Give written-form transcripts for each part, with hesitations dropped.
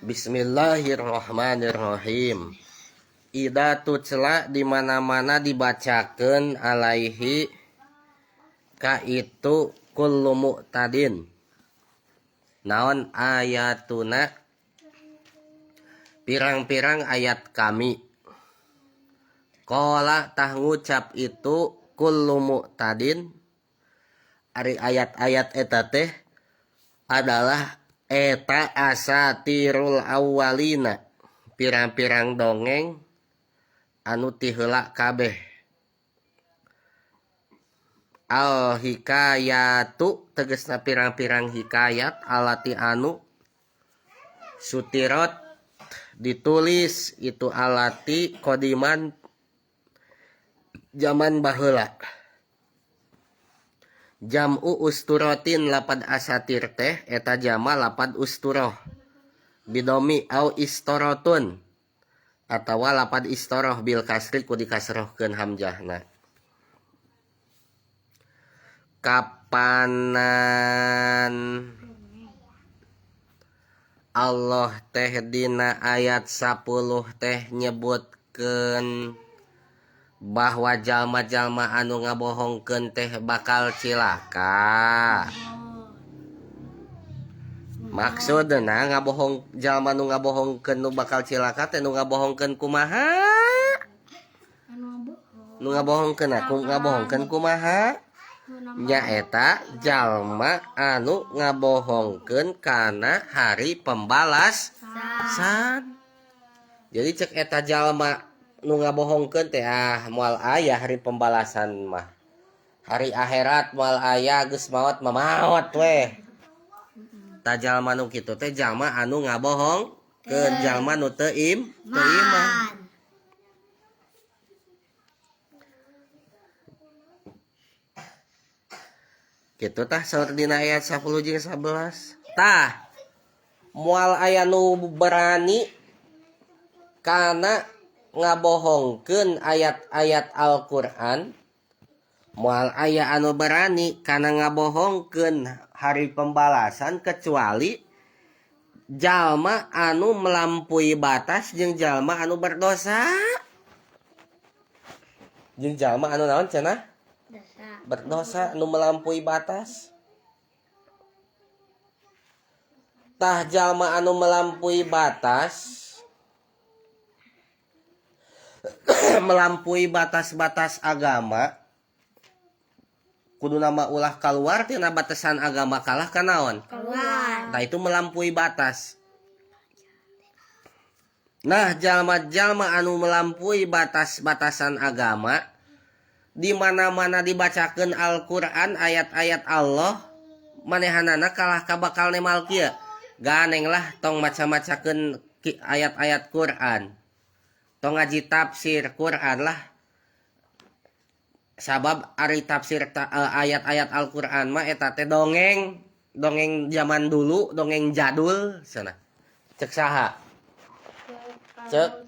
Bismillahirrahmanirrahim. Ida tutla di mana-mana dibacakeun alaihi ka itu kullu mu'tadin. Naon ayatuna pirang-pirang ayat kami. Qala tah ngucap itu kullu mu'tadin ari ayat-ayat eta teh adalah eta asatirul awwalina pirang-pirang dongeng anu ti heula kabeh. Al hikayatu tegesna pirang-pirang hikayat alati anu sutirot ditulis itu alati qadiman zaman baheula. Jam'u usturatin lapad asatir teh eta jama lapad usturoh bidomi au istorotun atawa lapad istoroh bil kasri ku dikasrohkeun hamzahna. Kapanan Allah teh dina ayat 10 teh nyebutkeun bahwa jalma-jalma anu ngabohongkeun teh bakal cilaka. Maksudna ngabohong jalma nu ngabohongkeun nu bakal cilaka teh nu ngabohongkeun kumaha? Nu ngabohongkeun aku ngabohongkeun kumaha? Nyaeta jalma anu ngabohongkeun kana hari pembalasan. Jadi cek eta jalma nu ngabohongkeun teh ah moal aya hari pembalasan mah. Hari akhirat moal aya geus maot mah maot weh. Tah jalma nu kitu teh jalma anu ngabohongkeun jalma nu teu iman. Kitu tah saur dina ayat 10 jeung 11. Tah moal aya nu berani kana ngabohongkeun ayat-ayat Al-Qur'an, moal aya anu berani kana ngabohongkeun hari pembalasan kecuali jalma anu melampaui batas jeung jalma anu berdosa. Jeung jalma anu naon cenah? Berdosa anu melampaui batas. Tah jalma anu melampaui batas melampaui batas-batas agama kudu nama ulah keluar tina batasan agama kalah ka naon? Keluar. Nah itu melampaui batas. Nah jalma-jalma anu melampaui batas-batasan agama di mana-mana dibacakeun Al-Qur'an ayat-ayat Allah manehanana kalah ka bakal nemal kieu. Ganeng lah tong maca-macakeun ayat-ayat Qur'an. Tong ngaji tafsir Quran lah. Sabab ari tafsir ayat-ayat Al-Qur'an mah eta teh dongeng, dongeng zaman dulu, dongeng jadul cenah. Cek saha? Cek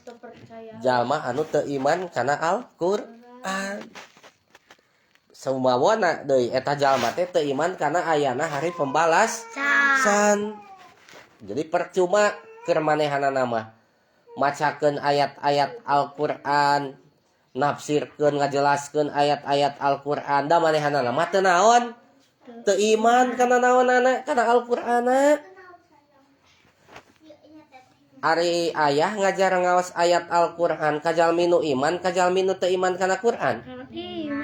jalma anu teu iman kana Al-Qur'an. Sumawona deui eta jalma teh teu iman kana ayana hari pembalasan. Jadi percuma keur manehanana mah macakeun ayat-ayat Al-Qur'an, nafsirkeun ngajelaskeun ayat-ayat Al-Qur'an, da manehanana mah teu naon? Teu iman kana naonana kana Al-Qur'ana. Ari ayah ngajar ngaos ayat Al-Qur'an ka jalmi nu iman, ka jalmi nu teu iman kana Qur'an.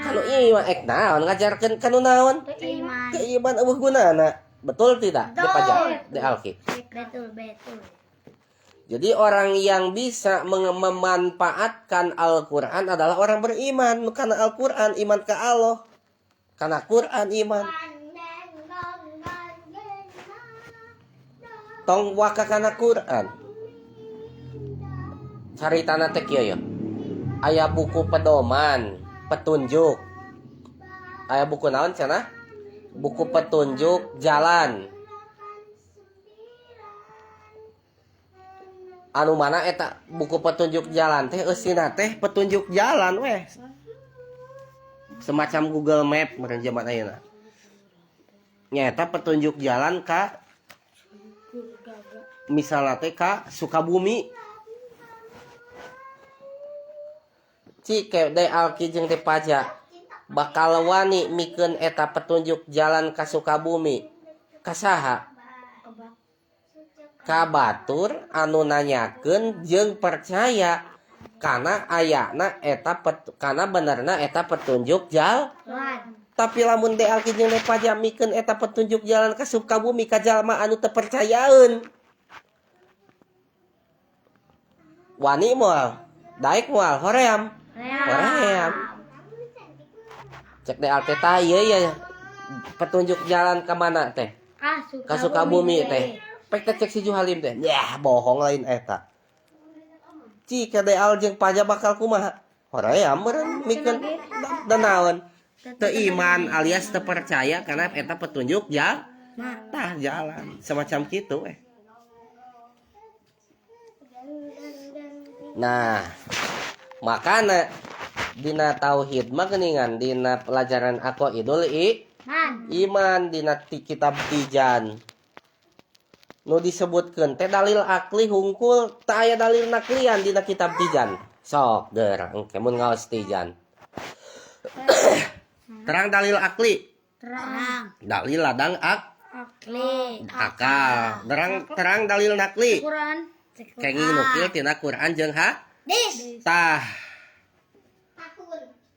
Kanu iman ek naon ngajarkeun kanu naon? Teu iman. Teu iman eueuh gunana. Betul tidak? Betul. Dipajak, de Alki. Betul, betul. Jadi orang yang bisa memanfaatkan Al-Quran adalah orang beriman. Karena Al-Quran, iman ke Allah. Karena Quran iman. Tong waka kana Quran. Caritana teh kieu ya. Aya buku pedoman, petunjuk. Aya buku naon cenah? Buku petunjuk jalan. Anu mana eta buku petunjuk jalan teh eusina teh petunjuk jalan weh. Semacam Google Map meureun zaman ayeuna. Nyaeta petunjuk jalan ka Misalna teh ka Sukabumi. Cik De Alki jeung De Paja bakal wani mikeun eta petunjuk jalan ka Sukabumi ka saha? Ka batur anu nanyakeun jeung percaya kana ayana eta kana benerna eta petunjuk jalan. Tapi lamun De Alki jeung De Paja mikeun eta petunjuk jalan ka Sukabumi ka jalma anu teu percayaeun, wani moal, daek moal, hoream. Hoream. Cek De Alki tah ieu ya petunjuk jalan ka mana teh? Ka Sukabumi teh. Pek teh cek si Juhalim teh. Yah, bohong lain eta. Cik De Al jeung Paja bakal kumaha? Hoream meureun mikeun da naon? Teu iman alias teu percaya karena eta petunjuk jalan. Tah jalan semacam kitu eh. Nah, makana dina tauhid mah geuningan dina pelajaran aqaidul iman dina kitab Tijan. Nu disebutkeun teh dalil akli hungkul, teu aya dalil naklian dina kitab Tijan. Sok geur engke mun ngaos Tijan. Terang dalil akli. Terang. Dalil ladang akli. Akal. Terang dalil nakli. Quran. Kenging nukil tina Quran jeung hadis. Tah.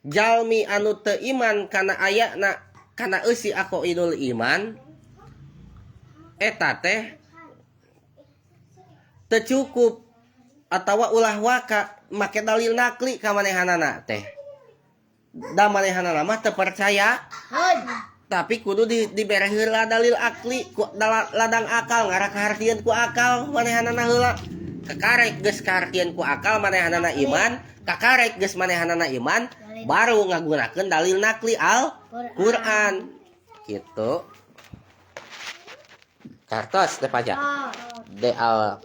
Jalmi anu teu iman kana ayana kana eusi aqaidul iman eta teh teu cukup atawa ulah waka make dalil nakli ka manehanana teh. Da manehanana mah teu percaya. Tapi kudu dibere heula dalil akli ku ladang akal ngarah kahartieun ku akal manehanana heula. Kakarek geus kahartieun ku akal manehanana iman, kakarek geus manehanana iman baru ngagunakeun dalil nakli al Quran. Gitu. Kartos teh pajak. De al.